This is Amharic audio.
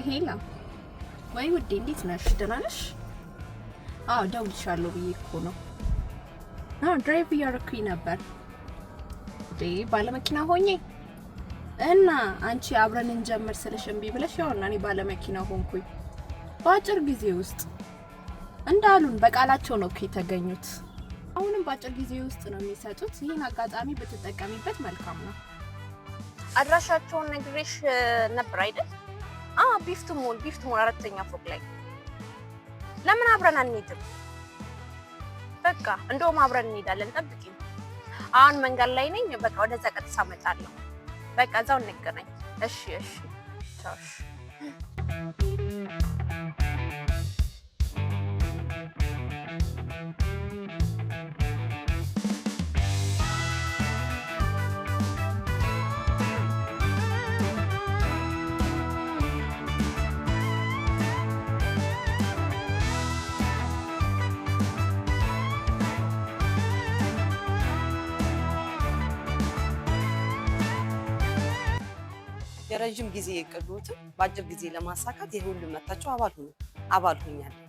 Hello፣ ወይ ውዴ፣ እንዴት ነሽ? ደህና ነሽ? አዎ፣ ደውልሻለሁ ብዬ እኮ ነው። አዎ፣ drive እያደረኩኝ ነበር። እንዴ፣ ባለመኪና ሆኜ እና አንቺ አብረን እንጀምር ስልሽ እምቢ ብለሽ ያውና እኔ ባለመኪና ሆንኩኝ። በአጭር ጊዜ ውስጥ እንዳሉን በቃላቸው ነው እኮ የተገኙት። አሁንም በአጭር ጊዜ ውስጥ ነው የሚሰጡት። ይህን አጋጣሚ ብትጠቀሚበት መልካም ነው። አድራሻቸውን ነግሬሽ ነበር አይደል? አዎ፣ ቢፍቱ ሞል፣ ቢፍቱ ሞል አራተኛ ፎቅ ላይ። ለምን አብረን አንሄድም? በቃ እንደውም አብረን እንሄዳለን። ጠብቂኝ። አሁን መንገድ ላይ ነኝ። በቃ ወደዛ ቀጥታ እመጣለሁ። በቃ እዛው እንገናኝ። እሺ፣ ቻው። እሺ። የረዥም ጊዜ እቅዶትን በአጭር ጊዜ ለማሳካት የሁሉም መታችሁ አባል ሁኑ። አባል ሁኛለሁ።